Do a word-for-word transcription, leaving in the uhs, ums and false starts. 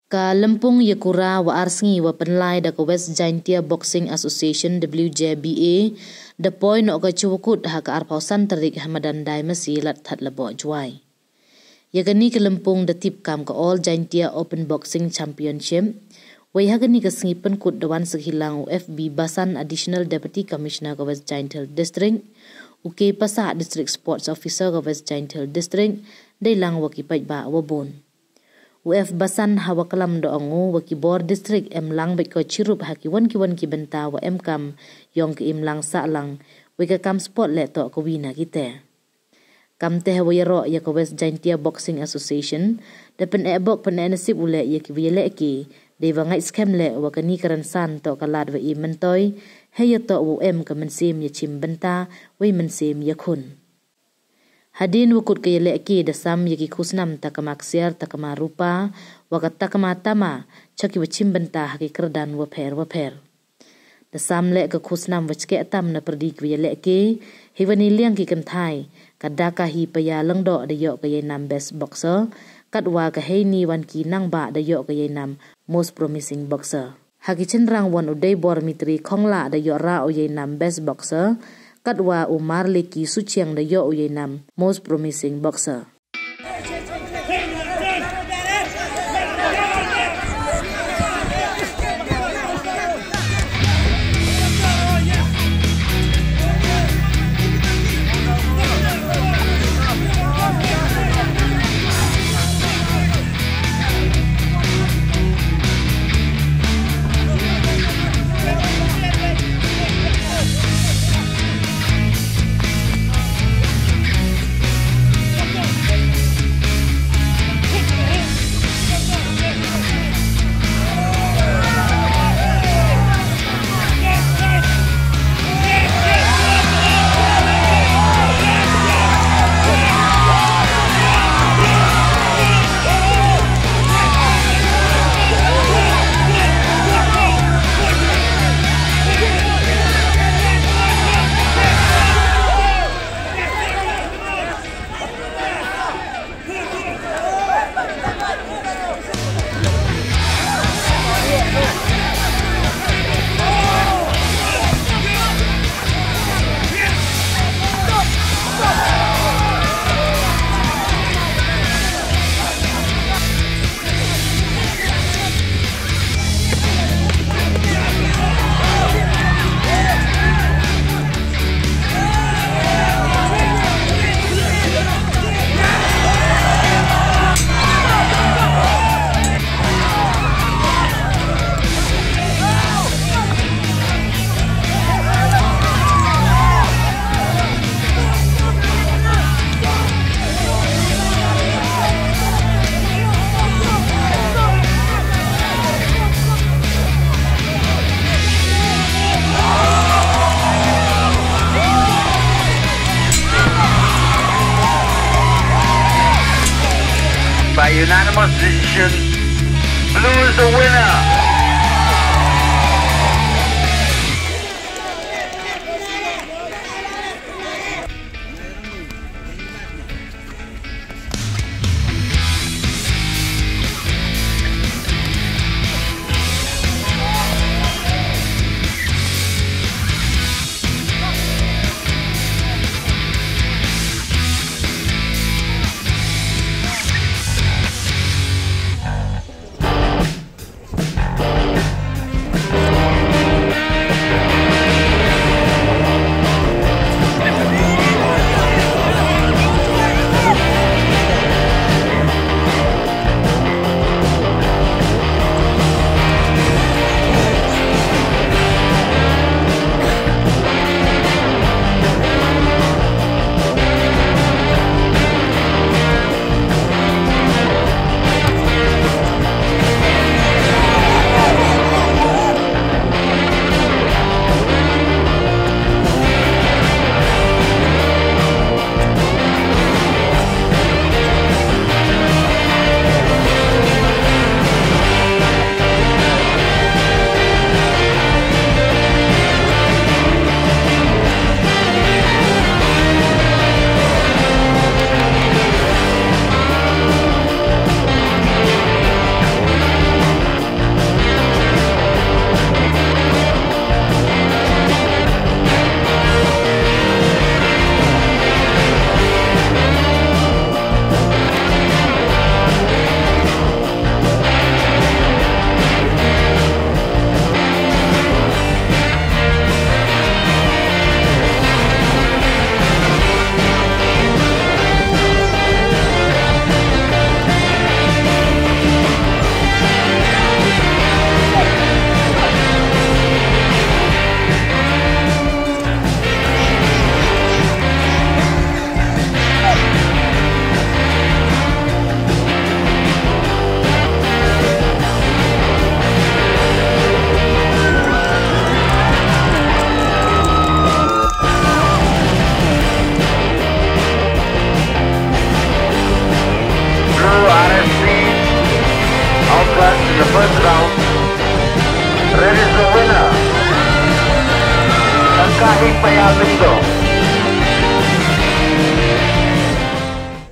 Ka lympung yakura wa ar sngi wa pynlai da ka West Jaintia Boxing Association, W J B A, da poi noh ka chwa kut ha ka arphaw san tarik ha madan Daimasi Ladthadlaboh, Jowai. Ya kani ka lympung da tip kam ka All Jaintia Open Boxing Championship. Wei ha kani ka sngi pynkut da wan sakhi lang u F B Basan, Additional Deputy Commissioner ka West Jaintia Hills District, u K Pasah, District Sports Officer ka West Jaintia Hills District, dei lang wa ki paidbah wa bun. U F Basan ha wa klam da ong u wa ki bor district em lang beit ko chirup ha ki wan ki wan ki bynta wa em kam yong ka imlang sahlang, wei ka kam sport le toh ka wi na ki te. Kam te ha wa yaroh ya ka West Jaintia Boxing Association, da pyneh bok pyneh nasib u le ya ki wa yalehke, dei wa ngait skhem le wa kani ka rynsan toh ka lad wa i myntoi, hei ya toh wa em ka mynsiem ya chim bynta, wei mynsiem ya khun. Hadien wa kut ka yalehke da sam ya ki khusnam takma ksiar, takma rupa, wa ka takma tama, cha ki wa chim bynta ha ki kyrdan wa pher wa pher. Da sam le ka khusnam wa chkeh tam na pyrdi ki wa yalehke, hei wa ni liang ki kynthai, ka Dakahi Paya Lyngdoh da yoh ka yainam Best Boxer, katwa ka Heini Wanki Nangbah da yoh ka yainam Most Promising Boxer. Ha ki chynrang wan u Deibormitri Khonglah da yoh rah u yainam Best Boxer, katwa u Marliki Suchiang da yoh u yainam Most Promising Boxer. By unanimous decision, blue is the winner. Ka Hing Paya Lyngdoh.